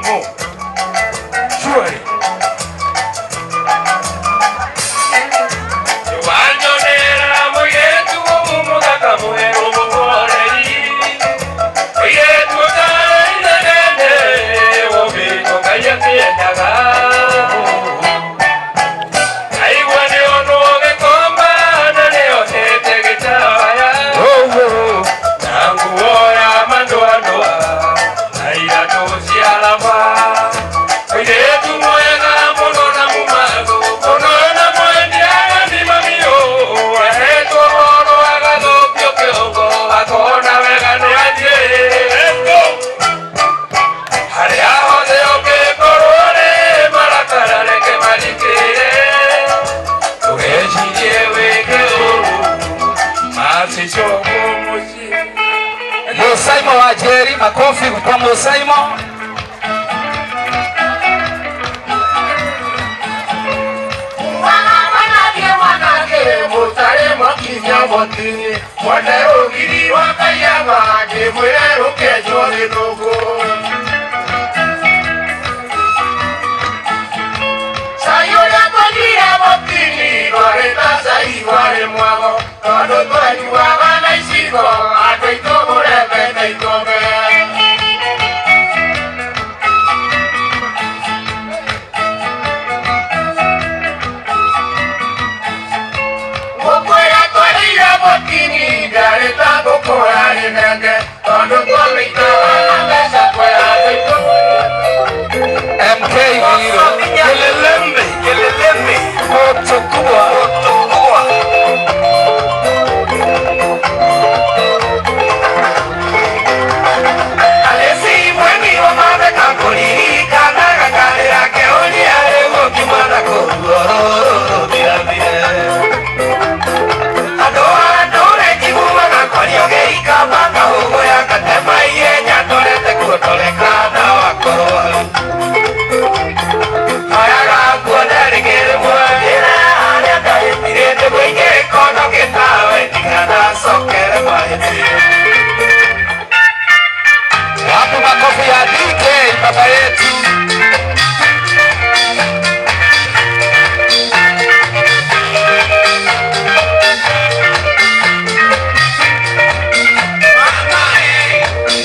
More. Surely. Wanyonera mũirĩtu mũthaka mwerũ mũhoreri, mũirĩtu ũtarĩ inegene, ũmbĩtwo Ngai akĩendaga. Aigua nĩonwo gĩkomba na nĩonete gĩtaya, na nguo ya mandũandũa na iratũ cia raba. Mũirĩtu mwega mũno na mũmathu mũno na mwendia ni mamiũ, ahetwo ũhoro agathũkio kĩongo, akona wega nĩ athiĩ. Harĩa hothe ũngĩkorwo rĩ, marakara reke marikĩre, ndũgecirie wĩke ũru, macicokwo mũciĩ. Musaimo wa Jerry, makofi kwa Musaimo. Mũtarĩ mwakinya motini mwene rũgiri rwa kaiaga ndĩmwĩre rũkenjwo gĩthũngũ. Cai ũrĩa twendire motini ndwarĩ ta cai warĩ mwago, tondũ twanyuaga na iciko, andũ aitũ mũrembete ikombe. Ngũkũ ĩrĩa twarĩire motini ndĩarĩ ta ngũkũ yarĩ nenge, tondũ twamĩitaga na mbeca kwĩ andũ aitũ. MK Viro. Kelelembe, kelelembe. Moto kubwa. Moto kubwa. Alesi mweni wa matheka kũririkanaga karĩra keũria rĩu ũkimana kũruorũrũthirathire. Andũ a ndũre njiguaga kwario gĩikamba kahũgũya katema ihenya ndorete kuo ndoreka na wakorwo hau. Oyaga nguo rĩngĩ rĩmwe njĩra harĩa ndahĩtire nĩguo ingĩkono gĩtawe ndikanacokere mahĩtia. Wapi makofi ya DJ baba yetu?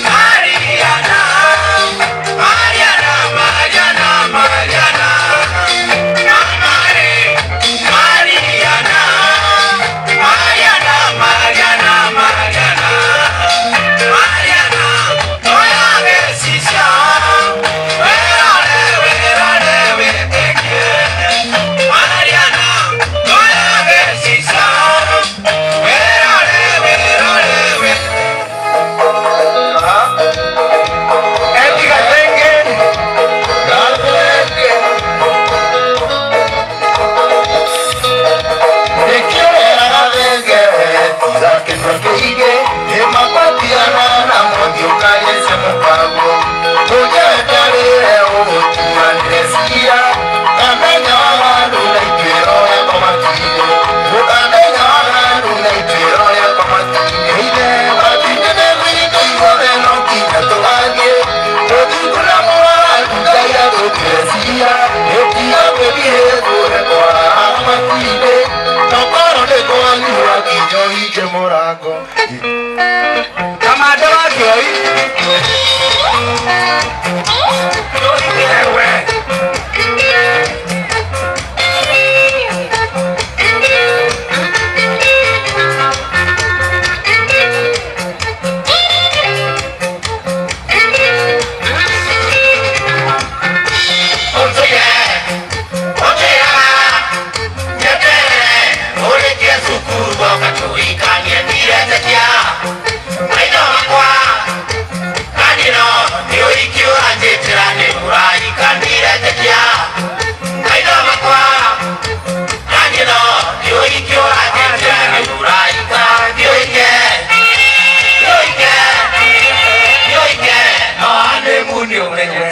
Mariana, Mariana, Mariana, Mariana, Mama Mariana, Mariana, Mariana, Mariana, Mariana, toyage cicia, werore, werore, wĩtĩkie. Mariana, toyage cicia, werore, werore, wĩtĩkie. Eddie Gathenge. Gathenge. Nĩkĩũrera gathenge tiga kĩnua kĩige ĩmapatiana na mũthiũ kagĩce mũkaguo tũnyetarĩre ũgũtuanĩre cira kamenya wa gandu na ituĩro rĩakwa matinĩ ũkamenya wa gandu na ituĩro rĩakwa matinĩ ithe matinĩ nĩ gwitũ ithuothe no nginya tũgathiĩ tũthingu na mũwaru Ngai atũtuĩre cira ĩtiga kwĩbihĩthũre kwa matinĩ tokorwo nĩ kwanyua nginya ũhinge mũrango. Kamanda wa Kioi. Ewe.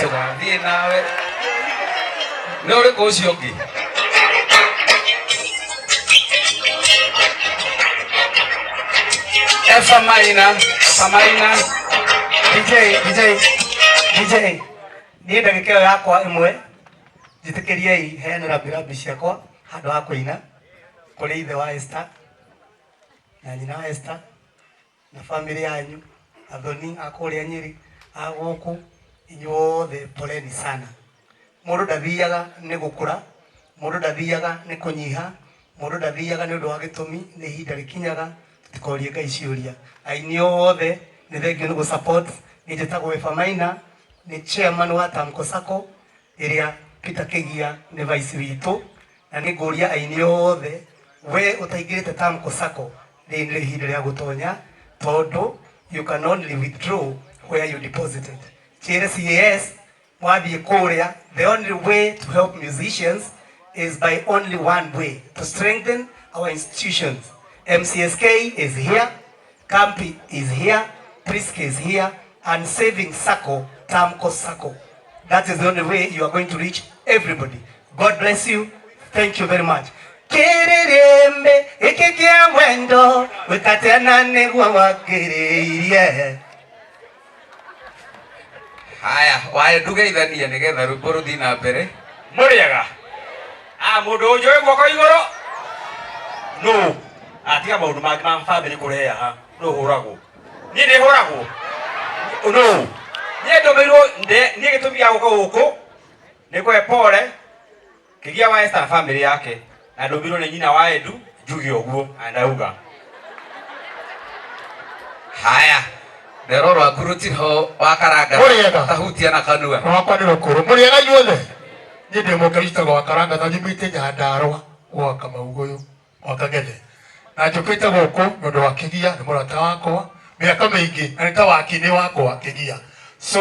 Tũgathiĩ nawe. Nĩ ũrĩkũ ũcio ũngĩ? Efa Maina, Efa Maina. DJ, DJ, DJ. Niĩ ndagĩka ĩyo yakwa ĩmwe njĩtĩkĩriei heane rambirambi ciakwa handũ ha kũina kũrĩ ithe wa Esther na nyina wa Esther na family yanyu, athoni a kũrĩa Nyĩrĩ, a gũkũ, inyuothe poleni sana. Mũndũ ndathiaga nĩ gũkũra, mũndũ ndathiaga nĩ kũnyiha, mũndũ ndathiaga nĩ ũndũ wa gĩtũmi, nĩ ihinda rĩkinyaga, tũtikorie Ngai ciũria. Aini othe nĩ thengiũ nĩ gũ support. Niĩ njĩtagwo Eva Maina, nĩ chairman wa Tamko Sacco ĩrĩa Peter Kĩgia nĩ vice witũ, na nĩ ngũria aini othe, we ũtaingĩrĩte Tamko Sacco, rĩrĩ nĩrĩo ihinda rĩa gũtonya, tondũ you can only withdraw where you deposited. Njĩre CAS mwathiĩ kũrĩa, the only way to help musicians is by only one way, to strengthen our institutions. MCSK is here, Kampi is here, Prisk is here, and Saving Sacco, Tamko Sacco. That is the only way you are going to reach everybody. God bless you. Thank you very much. Kĩrĩrĩmbĩ gĩkĩ kĩa wendo wĩkatena nĩguo wakĩrĩirie. Haya, wae ndugeithanie nĩgetha rwĩmbo rũthiĩ na mbere. Mũrĩega a mũndũ ũnjũĩ guoko igũrũ nũ atiga maũndũ mangĩ ma bamĩrĩ kũreha ha nũ hũragwo niĩ nĩ hũragwo nũ niĩ ndũmĩirwo nde niĩ gĩtũmi gĩa gũka gũkũ nĩ kũhe pole Kĩgia wa Esther na bamĩrĩ yake na ndũmĩirwo nĩ nyina wa Edu njuge ũguo na ndauga. Haya, rero rwaku rũtiho wakaranga Mũrĩega. tahutia na kanua. Rwakwa nĩ rũkũrũ. Mũrĩega inyuothe. Niĩ ndĩ mũkristo gwa karanga na nyumĩte Nyandarũa gwa Kamaugũyũ gwa Kang'ethe. Na njũkĩte gũkũ nĩ ũndũ wa Kĩgia, nĩ mũrata wakwa mĩaka mĩingĩ na nĩ ta wakinĩ wakwa Kĩgia. So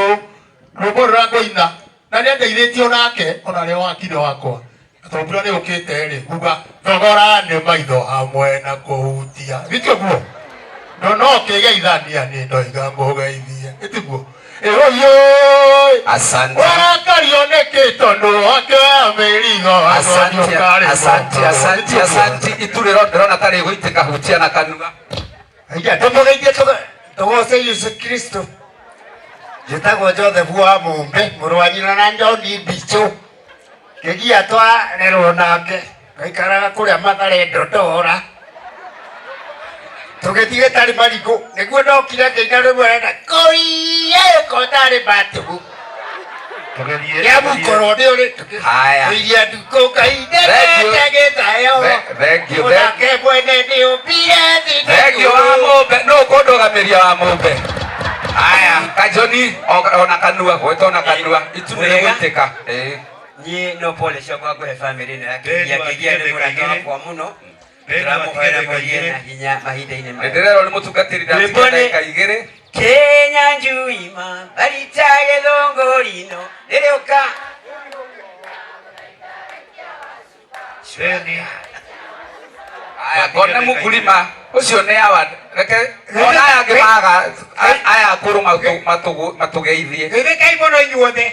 rwĩmbo rũrĩa ngũina na nĩ andeithĩtie onake ona arĩ wakinĩ wakwa. Na tondũ mbura nĩ yũkĩte rĩ, nguga thogora nĩ maitho hamwe na kũhutia. Githĩ ũguo? No no kĩgeithania nĩ ndoiga ngũgeithie. Ĩtiguo? Ĩũyũĩ. Asante. Warakario nĩkĩ tondũ wakĩoya mĩrigo? Asante, asante, asante, asante. Iturĩro ndĩrona tarĩ gũitĩka hutia na kanua. Haiya, tũmũgeithie tũgooce Yesu Kristo. Njĩtagwo Joseph wa Mũmbe, mũrũ wa nyina na John Mbichũ. Kĩgia twarerwo nake, twaikaraga kũrĩa Mathare Ndondora. Tũgĩthiĩ gĩtarĩ marigũ, nĩguo ndokire ngĩina rwĩmbo rwena kũiye kotarĩ matugu. Kĩa mũkorwo nĩ ũrĩ Haya. tũiria ndukũ Ngai Thank you. ndendete gĩthayo. Thank you. Mũnake mwene nĩ ũmbire thĩ na Thank you wa igũrũ. Mũmbe. Nũ ũkũndũgamĩria wa Mũmbe? Haya, Kajoni ona kanua, gweta ona kanua. Itu nĩ Wega. gũitĩka. Ĩĩ. Niĩ no pole ciakwa ngũhe bamĩrĩ ĩno ya Beni Kĩgia. Kĩgia nĩ watigĩte mũrata kaigĩrĩ. wakwa mũno. Beni Ndĩramũhoera watigĩte mũgĩe kaigĩrĩ. na hinya mahinda-inĩ maya. Nĩndĩrerwo nĩ mũtungatĩri Rwĩmbo ndatigia nĩ ndagĩka igĩrĩ. Kenya njuima barita gĩthũngũri-ino rĩrĩũka. Aya, ngone mũkulima ũcio nĩ awa reke ona aya angĩ maga aya akũrũ matũgeithie. Geithĩkai mũno inyuothe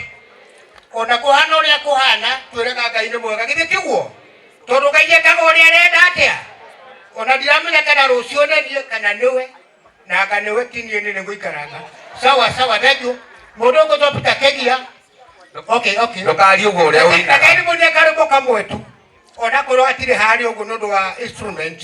ona kũhana ũrĩa kũhana twĩraga Ngai nĩ mwega githĩ tiguo tondũ Ngai ekaga ũrĩa arenda atĩa ona ndiramenya kana rũciũ nĩ niĩ kana nĩwe na anga nĩwe ti niĩ nĩ nĩngũikaranga sawa sawa thank you mũndũ ũngĩtwo Peter Kĩgia okay okay Ndũkarie ũguo ũrĩa ũinaga. Rekei mũnie karũmbo kamwe tu onakorwo hatirĩ harĩ ũguo nĩ ũndũ wa instrument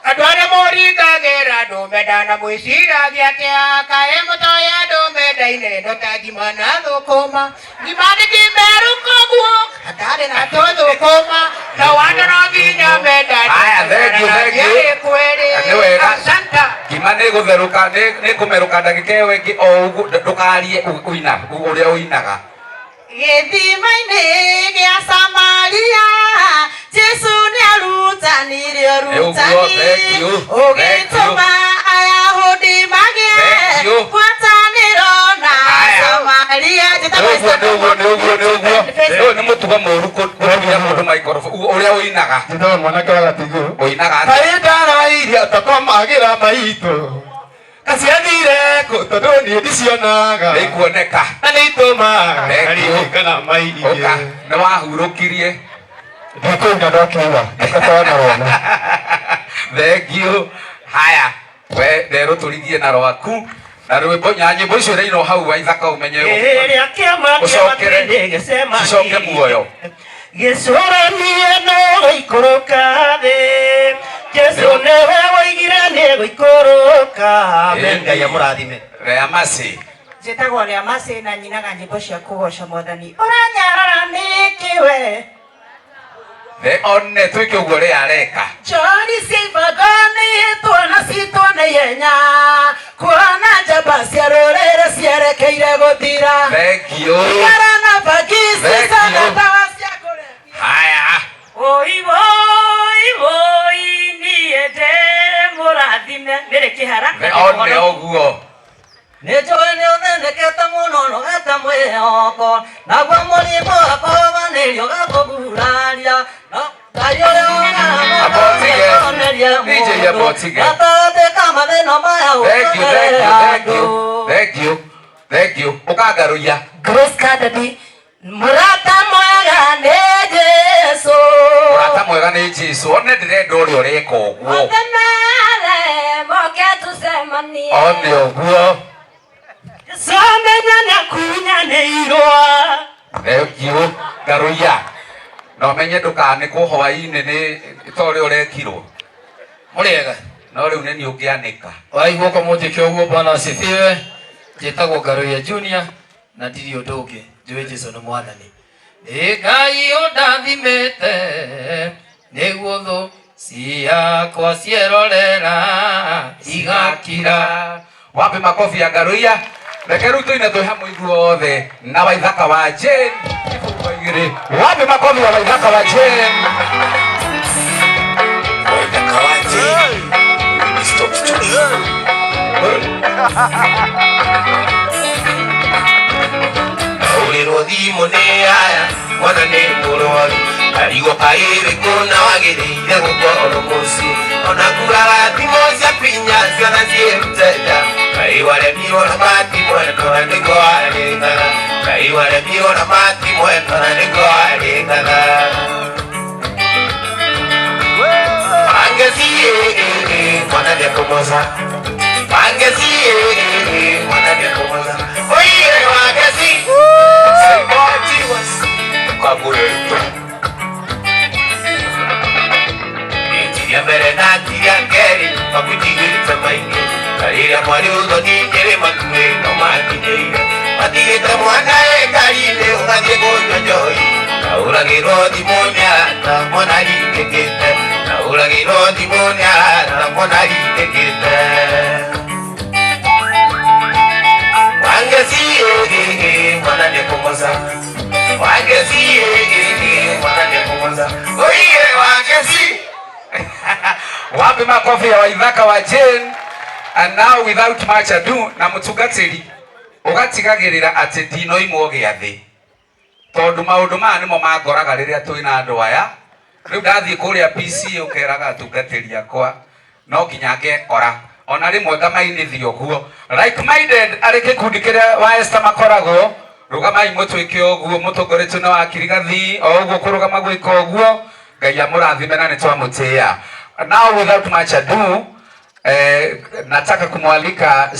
andũ arĩa mũringagĩra ndũme ndanamwĩciragia atĩa kaĩ mũtoĩ andũ mendaine no ta ngima na thũkũma ngima nĩ ngĩmeru koguo hatarĩ na tũthũkũma no andũ no nginya mendane Haya, thank you, thank you. Kweli. Nĩ wega. Asante. Ngima nĩ gũtherũka nĩ kũmerũka ndagĩka ĩyo ĩngĩ o ũguo ndũkarie ũina ũrĩa ũinaga. Gĩthima-inĩ gĩa Samaria Jesu nĩarutanire Nĩ ũguo, ũrutani thank you, ũgĩtũma Ayahudi magĩe Thank you. ngwatanĩro na Haya. Samaria. Nĩ ũguo nĩ ũguo nĩ ũguo nĩ ũguo. Ũyũ nĩ mũtugo mũũru gũtunya mũndũ microphone ũrĩa ũinaga. Njĩtagwo mwanake wa Gatigũ. Ũinaga atĩa? Kaĩ ndarairia takomagĩra maitũ kaciathire kũ tondũ niĩ ndicionaga Nĩ ikuoneka. na nĩ itũmaga Thank you. ngaririkana maingĩ. Ũka, nĩ wahurũkirie. Ndikũina ndokiuga ndikatona wona. Thank you. Haya, we nderũ tũrigie na rwaku. Na rwĩmbo nya nyĩmbo icio irainwo hau waithaka ũmenye Ĩrĩa kĩama Ũcokere. gĩcemanie cicoke muoyo. Gĩcũranie no gũikũrũka thĩ Jesũ nĩwe woigire nĩ gũikũrũka. Amen. Ngai amũrathime. Rea Mercy. Njĩtagwo Lea Mercy na nyinaga nyĩmbo cia kũgoca mwathani. Ũranyarara nĩkĩ we? The one twĩke ũguo rĩa areka. Njori cibaganĩtwo na citwo na ihenya kuona njamba cia rũrĩrĩ cierekeire gũthira. Thank you. Ikara na bagi Thank you. cicagatawa cia kũremia. Haya. Oi woi woi niĩ ndĩ mũrathime nĩrĩ kĩhara The one ũguo. Nĩ njũĩ nĩ ũthĩnĩkĩte mũno nogete mwĩhoko naguo mũrimũ wakũhobanĩrio ũgakũguraria no Ngai ũrĩa Abotige. ũgaramonerie DJ abotige. gatagatĩ ka mathĩna maya Thank you, thank you, thank you. Thank you. Thank you. Ũkangarũia. Grace Kennedy, mũrata mwega nĩ Jesũ. Mũrata mwega nĩ Jesũ. One ndĩrenda ũrĩa ũreka ũguo. Othe mere moke tũcemanie. One ũguo. Jesũ amenya nĩakunyanĩirwo. Thank you. Ngaruia. Na ũmenye ndũkanĩkwo hwaĩ-inĩ nĩ ta ũrĩa ũrekirwo. Mũrĩega. No rĩu nĩ niĩ ũngĩanĩka. Waigua kwa mũnjĩke ũguo Bwana asifiwe. Njĩtagwo Ngaruiya Junior na ndirĩ ũndũ ũngĩ njũĩ Jesũ nĩ mwathani. Ĩ Ngai ũndathimĩte nĩguo thũ ciakwa cierorera igakira. Wape makofi ya Ngaruiya. Reke rĩu tũine twĩ hamwe ithuothe na Waithaka wa Jane. Ibungo igĩrĩ. Wape makofi ya Waithaka wa Jane. Waithaka wa Jane. Stop Studio. Ahũrĩrwo thimũ nĩ aya mwana nĩ mũrwaru arigwo kaĩrĩ kũna wagĩrĩire gũkorwo mũciĩ ona nguraga thimũ cia pinya ciana ciĩrute nja Ngai waremirwo na mati mwekora nĩguo arĩngaga Ngai waremirwo na mati mwekora nĩguo arĩngaga Wangeci mwana nĩekũmoca Wangeci mwana nĩekũmoca Oiye Wangeci Itiria mbere na tiria kerĩ makutigĩte maingĩ karĩrĩa mwarĩ ũthoni nyĩrĩ makuĩ no makinyĩire matigĩte mwana ĩkari-inĩ ũgathiĩ kũnyua njohi ahũragĩrwo thimũ nĩ arata mwana aringĩkĩte ahũragĩrwo thimũ nĩ arata mwana aringĩkĩte Wangeci mwana nĩekũmoca Wangeci mwana nĩekũmoca Oiye Wangeci. Wape makofi ya Waithaka wa Jane. And now without much ado na mũtungatĩri ũgatigagĩrĩra atĩ ndinoimwo gĩathĩ tondũ maũndũ maya nĩmo mangoraga rĩrĩa twĩna andũ aya. Rĩu ndathiĩ kũrĩa PC ũkeraga atungatĩri akwa no nginya ngekora ona rĩmwe ngamainithia ũguo. Like minded arĩ gĩkundi kĩrĩa wa Esther makoragwo rũgamai mũtwĩke ũguo mũtongoretio nĩ wa Kirigathi o ũguo kũrũgama gwĩka ũguo Ngai amũrathime na nĩtwamũtĩĩa. Now without much ado nataka kumwalika